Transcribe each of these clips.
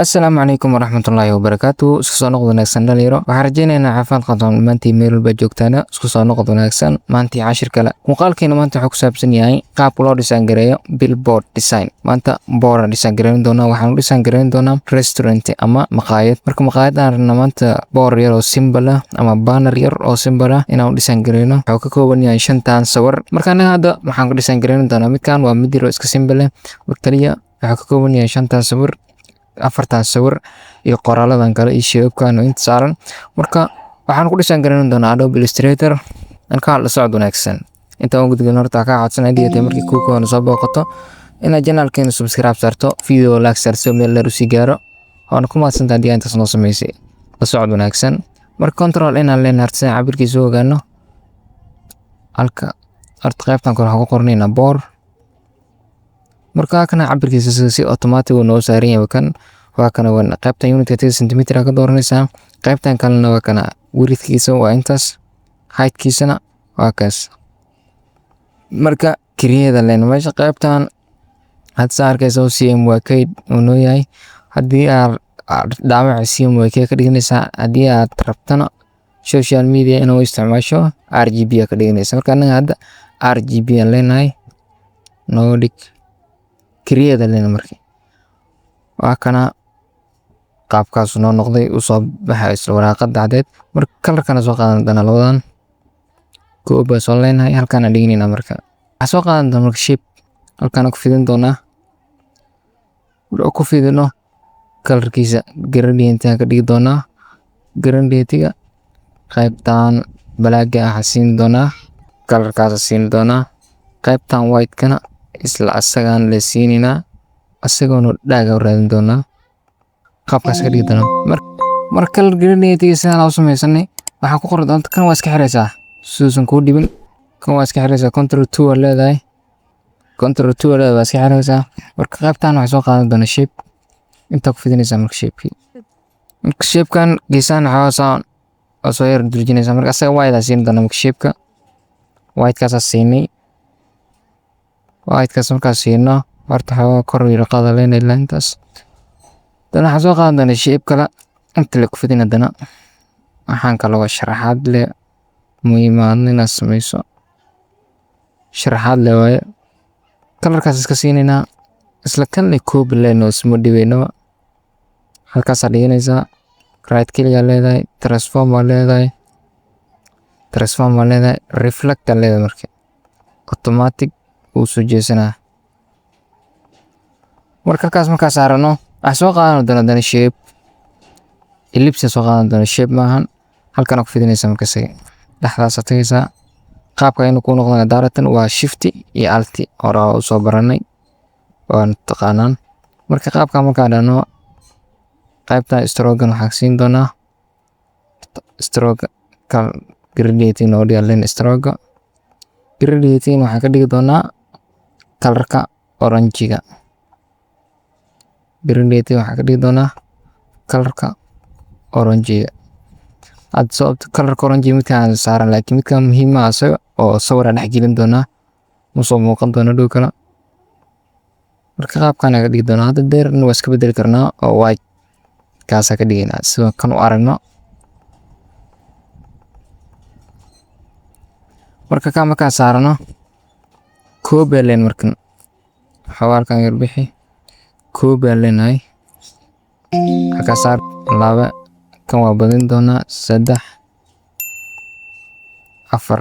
Asalaamu calaykum waraxmatullaahi wabarakaatu. Isku soo noqod wanaagsan, dhalinyaro. Waxaan rajaynaynaa caafimaad qabtaan dhammaantiin meel walba joogtaana. Isku soo noqod wanaagsan. Maantii cashir kale. Muuqaalkeena maanta wuxuu ku saabsan yahay qaabka loo design gareeyo billboard design. Maanta board aan design gareyn doonaa. Waxaan u design gareyn doonaa restaurant ama maqaayad. Marka maqaayad aan rabna maanta board yar oo simple ah ama banner yar oo simple ah inaan u design gareyno. Wuxuu ka kooban yahay shantan sawir. Marka anaga hadda waxaan ku design gareyn doonaa midkan, waa mid yar oo iska simple ah. Marka kaliya wuxuu ka kooban yahay shantan sawir, afartan sawir iyo qoraaladan kale iyo shape-kan oo inta saaran. Marka waxaan ku design gareyn doonaa Adobe Illustrator. Marka la socod wanaagsan. Intaan u gudbin, horta ka codsanaya haddii markii kuu koona soo booqato inaad channelkeena subscribe saarto, video like saarto, meel dheer u sii gaaro. Waana ku mahadsantahay haddii intaas noo samaysay. La socod wanaagsan. Marka control inaan leenahay horta si aan cabirkiisa u ogaano. Halka horta qaybtan kore waxaan ku qornaynaa board. Marka kana cabirkiisa si automatic uu noo saaran yahay kan waa kana waa qaybtan unitka 30 centimeter ka dooranaysaa. Qaybtan kalena waa kana widthkiisa waa intaas, heightkiisana waa kaas. Marka create leen meesha qaybtan had saa arkayso CMYK uu noo yahay. Haddii aad dhaawac CMYK ka dhiganaysaa, haddii aad rabtana social media inuu isticmaasho RGB ka dhiganaysaa. Marka anaga hadda RGB aan leenahay, noo dhig create leen. Markii waa kana qaabkaas noo noqday, u soo baxay isla waraaqada cadeed. Marka colorkana soo qaadan doonaa labadan koob baa soo leenahay, halkaan aan dhiganayna. Marka waxaan soo qaadan doonaa marka shape, halkaan ku fidin doonaa. Marka ku fidino, colorkiisa gradient aan ka dhigi doonaa. Gradientiga qaybtan balaaga ah siin doonaa, colorkaas siin doonaa. Qaybtan white kana isla asagaan la siininaa, asagoona dhaaga u raadin doonaa, qaabkaas ka dhigi doonaa. Marka color gradient sidaan u samaysanay, waxaa ku qoran doonta kan waa iska xiraysaa suusan kuu dhibin. Kan waa iska xiraysaa, control 2 waa leedahay, control 2 waa leedahay, waa iska xiraysaa. Marka qaybtan waxay soo qaadan doonaa shape, intaa ku fidinaysaa. Marka shape-kii, marka shape-kan geesahan waxaa soo waa soo yar durjinaysaa. Marka asaga white aa siin doonaa. Marka shape-ka white-kaasaa siinay. White-kaas markaa siino, horta waxaa kor yar qaada leenahay ilaa intaas. Haddana waxaan soo qaadan doonaa shape kale, inta le ku fidin. Haddana waxaan kale waa sharaxaad leh, muhiim ah inaad sameyso sharaxaad leh waaye. Colorkaas iska siinaynaa, isla kan le copy leenoo isma dhibayno. Halkaasaa dhiganaysaa, right click aa leedahay, transform aa leedahay, transform aa leedahay, reflect aa leedahay. Marka automatic wuu soo jeesanaa. Marka halkaas markaa saarano, waxaan soo qaadan doonaa haddana shape ellipse soo qaadan doona. Shape maahan, halkan ku fidinaysaa. Marka isaga dhexdaas tagaysaa. Qaabka inuu kuu noqdana daaratan waa shift iyo alt, hore u soo baranay, waan taqaanaan. Marka qaabka markaa dhahno, qaybtan stroke-gan waxaan siin doonaa stroke kal gradient noo dhiga len. Stroke gradient waxaan ka dhigi doonaa colorka orange-ga. Gradient waxaan ka dhigi doonaa colorka orange-ga. Hadda sababta colorka orange midkaan saaran, laakiin midkaan muhiim ah asaga oo sawir aan dhex gelin doonaa, ma soo muuqan doono dhow kale. Marka qaabkan ka dhigi doonaa. Hadda deerna waa iska bedeli karnaa oo white kaasaa ka dhigaynaa sidoo kan u aragno. Marka kaa markaan saarano, copy aa leen. Markan xawaalkan yar bixi, copy aa leenahay, halkaa saar. Laba kan waa badin doonaa, saddex, afar.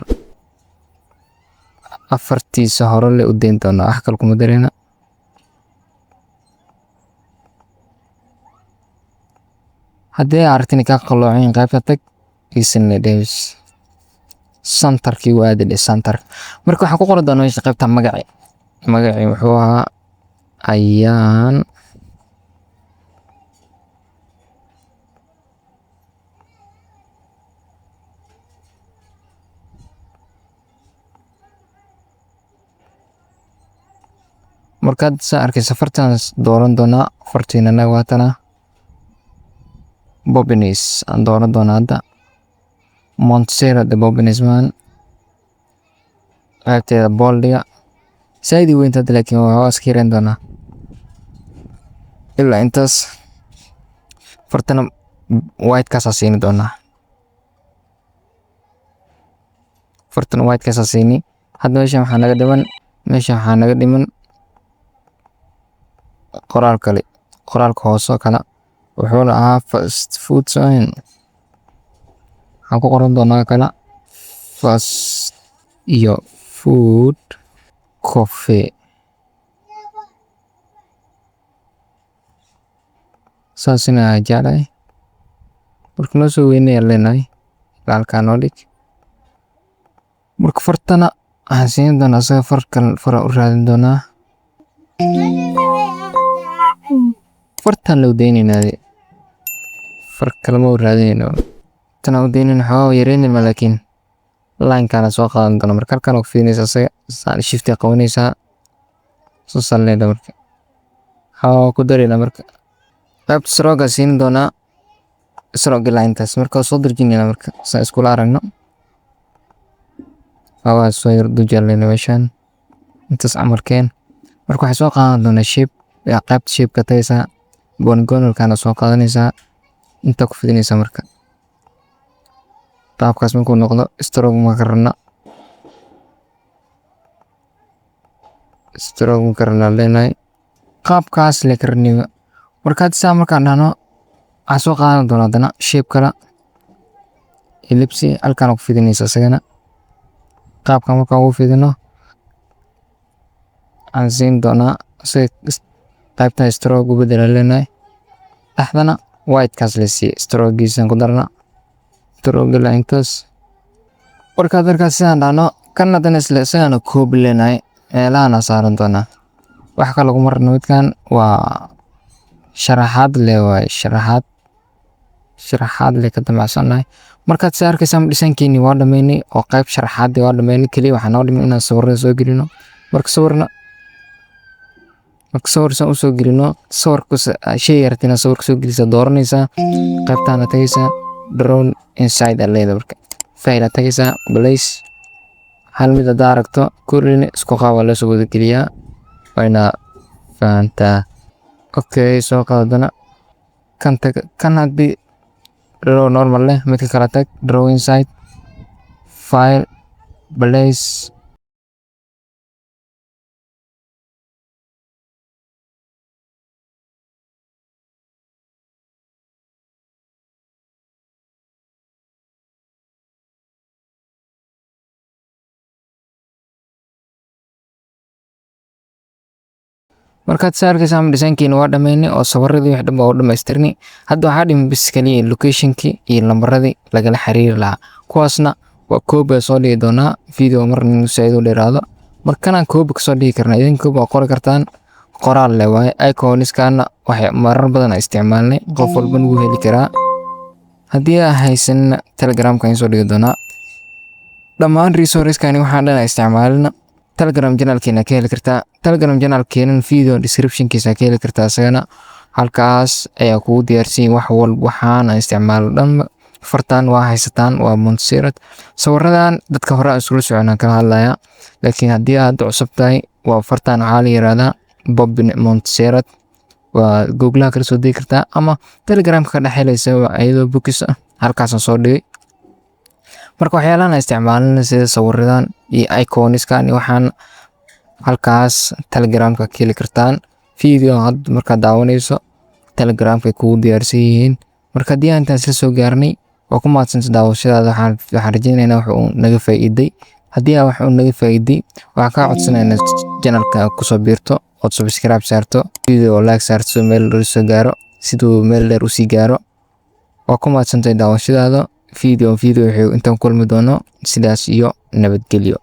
Afartiisa hore le u deyn doonaa, wax kale kuma dareyna. Haddii aad aragtin kaa qalloocin, qaybta tag isinle davis centerkii waa aadi dhe center. Marka waxaan ku qoran doonaa meesha qaybta magaci. Magaci wuxuu ahaa Ayaan. Markaad saa arkaysa, fartaan dooran doonaa. Fartiin anaga waatana Poppins aan dooran doonaa hadda. Montserrat de Poppins maan qaybteeda boldiga saaid weynta hadda, laakiin waa iska yareyn doonaa ilaa intaas. Fartana white-kaasaa siini doonaa. Fartana white-kaasaa siini. Hadda meeshan waxaa naga dhiman, meeshan waxaa naga dhiman qoraal kale. Qoraalka hoose oo kale wuxuuna ahaa fast food sign. Waxaan ku qoran doonaa kala fast iyo food coffee. Saasina jeclahay. Marka noo soo weynaya leenahay halkaa noo dhig. Marka fartana waxaan siin doonaa asaga far kale, fara u raadin doonaa. Fartan loo deynaynaa, far kale ma u raadinayno. Tan u deynayna xoogaa yareynayna, laakiin line-kana soo qaadan doona. Marka halkan oo fiirinaysa asaga saan shift qabanaysaa, soo salleynaa. Marka xoogaa ku darayna, marka qaybta stroke siin doonaa, stroke line-taas. Marka soo durjinayna, marka saan iskula aragno, xoogaa soo yar dujaleyna meeshaan intaas camalkeen. Marka waxay soo qaadan doonaa shape. Qaybta shape ka tagaysaa, polygonal-kana soo qaadanaysaa, inta ku fidinaysaa. Marka qaabkaas markuu noqdo, stroke ma karana, stroke ma karana leenahay, qaabkaas le karaniba. Marka hadda saa markaan dhahno, waxaan soo qaadan doonaa haddana shape kale, ellipse. Halkaan ku fidinaysa isagana. Qaabkan markaan ugu fidino, waxaan siin doonaa isaga qaybtan stroke u bedela leenahay. Dhexdana white-kaas la siiyey, stroke-giisaan ku darna, stroke ilaa intaas. Markaad markaas sidaan dhahno, kan haddana isla isagana copy leenahay, meelahana saaran doonaa. Wax kale laguma rabno, midkan waa sharaxaad le waaye, sharaxaad, sharaxaad le ka damacsannahay. Markaad si arkaysaan, dhisankeeni waa dhameynay oo qayb sharaxaadii waa dhameynay. Keliya waxaa noo dhiman inaan sawirada soo gelino. Marka sawirna, marka sawir saan usoo gelino, sawirka shay yarta inaad sawirka soo gelisa dooranaysaa, qaybtaana tagaysaa, draw inside aad leedahay. Marka file aad tagaysaa, place. Hal mid haddaa aragto, kullina isku qaab waa loo soo wada geliyaa, waa inaa fahantaa. Okay, soo qaadana kan tag, kan haddii draw normal leh, midka kale tag, draw inside, file, place. Markaad sa arkaysaan, dhisaankeena waa dhameynay oo sawiradii wax dhan baa u dhamaystirnay. Hadda waxaa dhiman bis kaliya locationkii iyo lambaradii lagala xiriiri lahaa. Kuwaasna waa copy soo dhigi doonaa video mar nin saaid u dheeraado. Markanaan copy kasoo dhigi karnaa, idinka waa qori kartaan, qoraal leh waaye. Iconiskana waxay marar badan aan isticmaalnay, qof walba wuu heli karaa. Haddii aa haysanina, Telegramka ayaan soo dhigi doonaa dhammaan resourceskani. Waxaan dhan isticmaalina Telegram channelkeena ka heli kartaa. Telegram channelkeenan video descriptionkiisa ka heli kartaa isagana. Halkaas ayaa kugu diyaarsan wax walba waxaan isticmaalo dhan. Fartan waa haysataan, waa Montserrat. Sawiradan dadka hore aan iskula soconaan kala hadlaya, laakiin haddii aad cusub tahay, waa fartan waxaa la yiraahdaa Poppins Montserrat. Waa Googlaha kala soo degi kartaa ama Telegramka ka dhex helaysa iyadoo bookis ah, halkaasaan soo dhigay. Marka waxyaalahan aan isticmaalina sida sawiradan iyo iconiskan iyo waxaan halkaas Telegramka ka heli kartaan. Video hadda markaad daawanayso, Telegramka ay kugu diyaarsan yihiin. Marka haddii aan intaas la soo gaarnay, waa ku mahadsanta daawashadaada. Waxaan rajeynaynaa wax uu naga faa'iiday. Haddii aa wax uu naga faa'iiday, waxaan kaa codsanaynaa inaad channelka kusoo biirto ood subscribe saarto, video like saarto, si meel dheer soo gaaro, siduu meel dheer usii gaaro. Waa ku mahadsantahay daawashadaada. Video wuxuu intaan kulmi doono, sidaas iyo nabadgelyo.